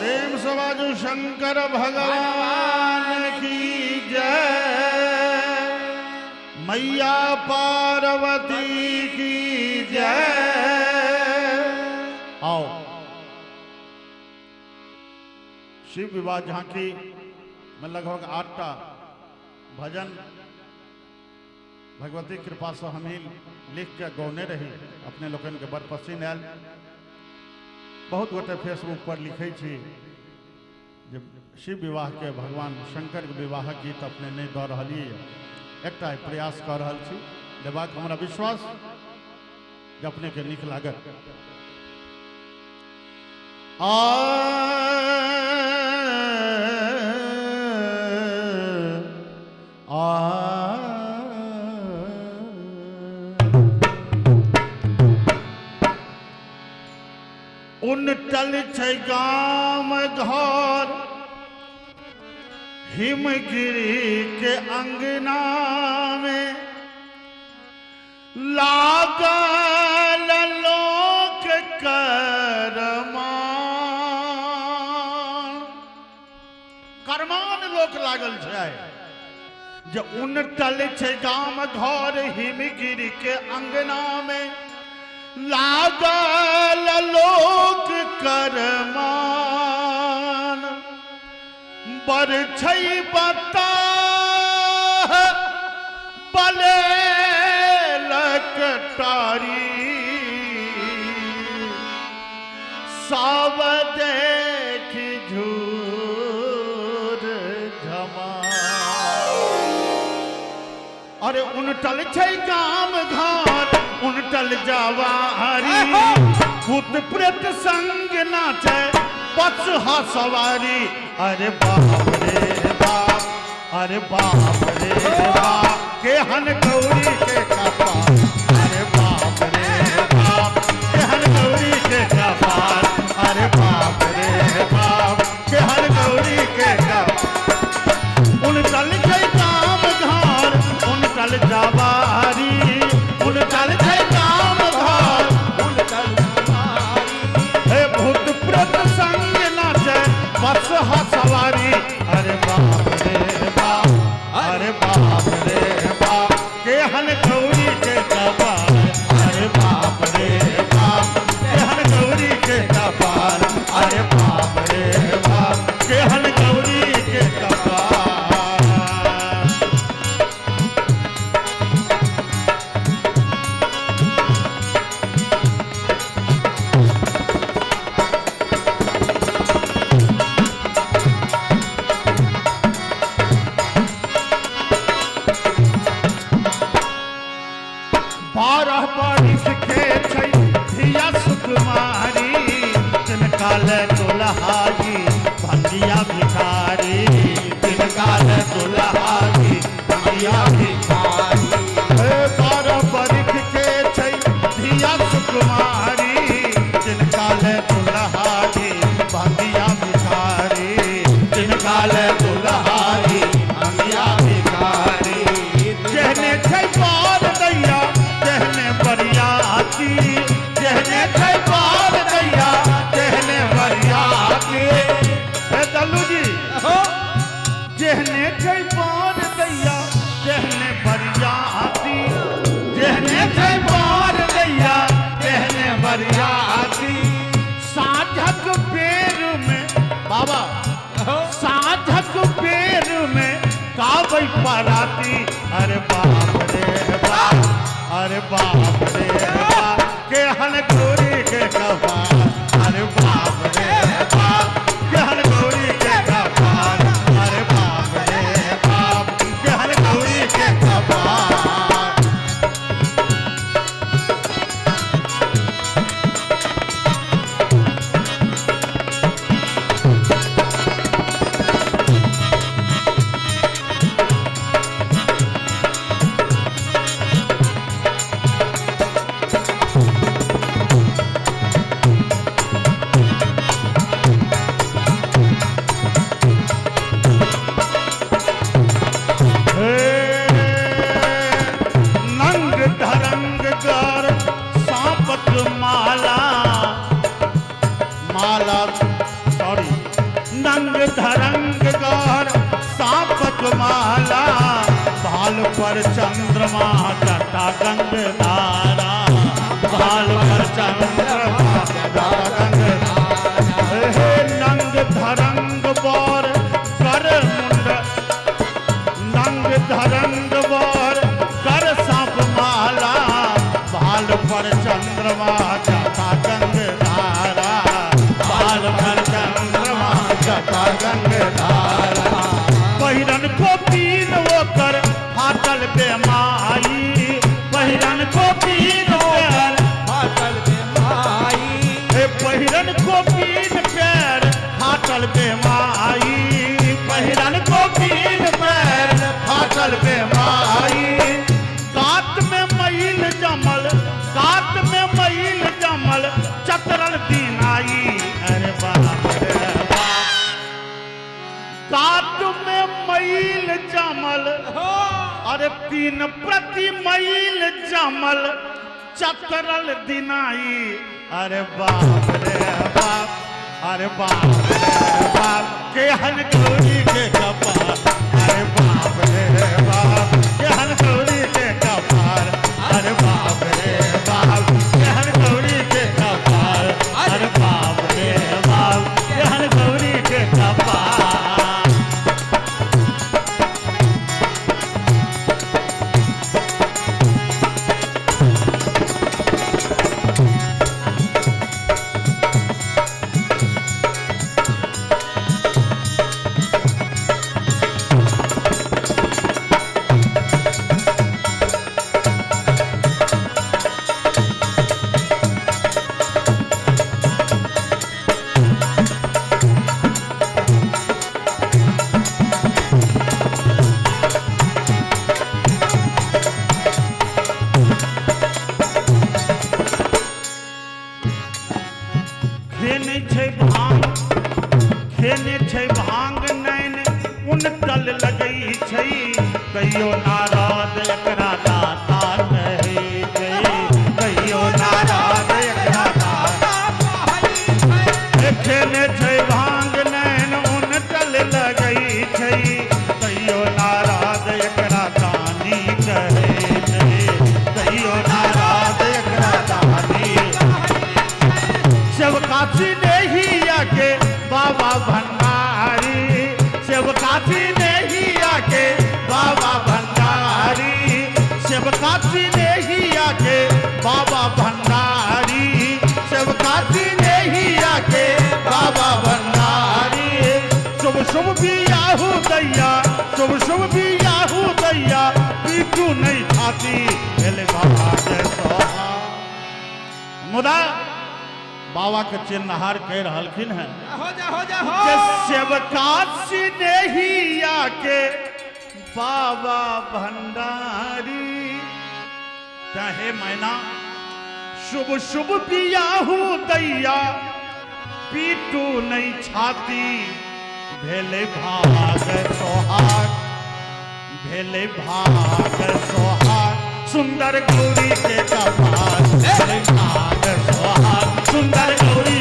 प्रेम से बाजू शंकर भगवान की जय, मैया पार्वती की जय। आओ शिव विवाह झांकी में लगभग 8टा भजन भगवती कृपा से हम ही लिख के गौने रही। अपने लोकन के बड़ पसीन आयल। बहुत गोटे फेसबुक पर लिखे छी जे शिव विवाह के भगवान शंकर के विवाह गीत अपने नहीं दऽ रहलियै। एकटा प्रयास कऽ रहल छी देबाक, हमरा विश्वास जे अपने के नीक लागत। आ आ उनटल छै गाम घर हिमगिरी के अंगना में, लागल लोक करमान। करमान लोक लागल छै जे उनटल छै गाम घर हिमगिरी के अंगना में, लागल लोक करमान। बर छै बता बलेलक टारी, सब देखि झूर झमा। अरे उनटल छै गाम घर उनटल जवारी, भूत प्रेत संग नाचे बसहा सवारी। अरे बाप रे बाप, अरे बाप रे बाप, केहन गौरी के कपार। अरे बाप रे बाप, केहन गौरी के कपार। अरे बाप रे बाप, केहन गौरी के कपार। उनटल छै गाम घर उनटल जवारी, उनटल छै गाम घर उनटल जवारी। हे भूत प्रेत संग नाचे बसहा सवारी। अरे बाप रे बाप, अरे बाप रे बाप, केहन गौरी के कपार। अरे बाप रे बाप, केहन गौरी के कपार। अरे बाप रे बाप, केहन गौरी के कपार। बारह बरिख के छै धिया सुकुमारी, तिनका ले दुल्हाजी भंगिया भिखारी। तिनका ले दुल्हाजी भंगिया भिखारी। हे 12 बरिख के छै धिया सुकुमारी, तिनका ले दुल्हाजी भंगिया भिखारी। तिनका ले दुल्हाजी भंगिया भिखारी। जेहने छै पार दैया तेहने बरियाती, जेहने छै पार दैया तेहने बरियाती। हे दल्लू जी, जेहने छै पार दैया तेहने बरियाती, जेहने छै पार दैया तेहने बरियाती। साँझक बेर में बाबा, साँझक बेर में गाबै पराती। अरे बाप रे बाप, अरे बाप रे बाप, केहन गौरी के कपार। अरे बाप रे बाप, केहन गौरी के कपार। अरे बाप रे बाप, केहन गौरी के कपार। माला, माला सॉरी, नंग धरंग गौर सांपक माला, भाल पर चंद्रमा जटा गंग धारा, भाल पर चंद्रमा जटा गंग। हे नंग धरंग बर कर मुंड, नंग धरंग बर कर सांप माला, भाल पर चंद्रमा जटा गंग धारा, भाल पर चंद्रमा जटा गंग धारा। पहिरन को पीन ओकर फाटल बेमाई, पहिरन को पीन पैर फाटल बेमाई, हे पहिरन को पीन पैर फाटल बेमाई, पहिरन को पीन पैर फाटल बेमाई। कात में मैल जमल, कात में मैल जमल चतरल दिनाई, अरे बाप रे बाप। कात में मैल जमल, अरे 3 प्रति मैल जमल चतरल दिनाई, अरे बाप रे बाप, अरे बाप रे बाप, केहन गौरी के कपार, अरे बाप रे बाप, केहन गौरी के कपार, अरे बाप रे बाप, केहन गौरी के कपार, अरे बाप रे बाप, केहन गौरी के कपार। खेने छै भांग, खेने छै भांग नैन उनटल लगै छै, तैयो नारद एकरा दाता कहै छै, तैयो नारद एकरा दाता। खेने छै भांग नैन उनटल लगै छै, तैयो नारद एकरा दानी कहै छै, तैयो नारद एकरा दानी। सेवकाची नहीं आके बाबा भंडारी, सेवकाची नहीं आके बाबा भंडारी, सेवकाची नहीं आके बाबा भंडारी, सेवकाची नहीं आके बाबा भंडारी। शुभ शुभ बियाहू दैया, शुभ शुभ बियाहू दैया, पीटू नहीं छाती भेल भाग सोहा। मुदा बाबा के चिन्हार कह रहलखिन हैं हो जा हो जा हो, के सेवकाशी नहीं आके बाबा भंडारी। तहे मैना शुभ शुभ बियाहू दैया, पीटू नहीं छाती भेले भाग सोहाग, भेले भाग सोहाग, सुंदर गौरी के कपार, भेले भाग सोहाग, सुंदर गौरी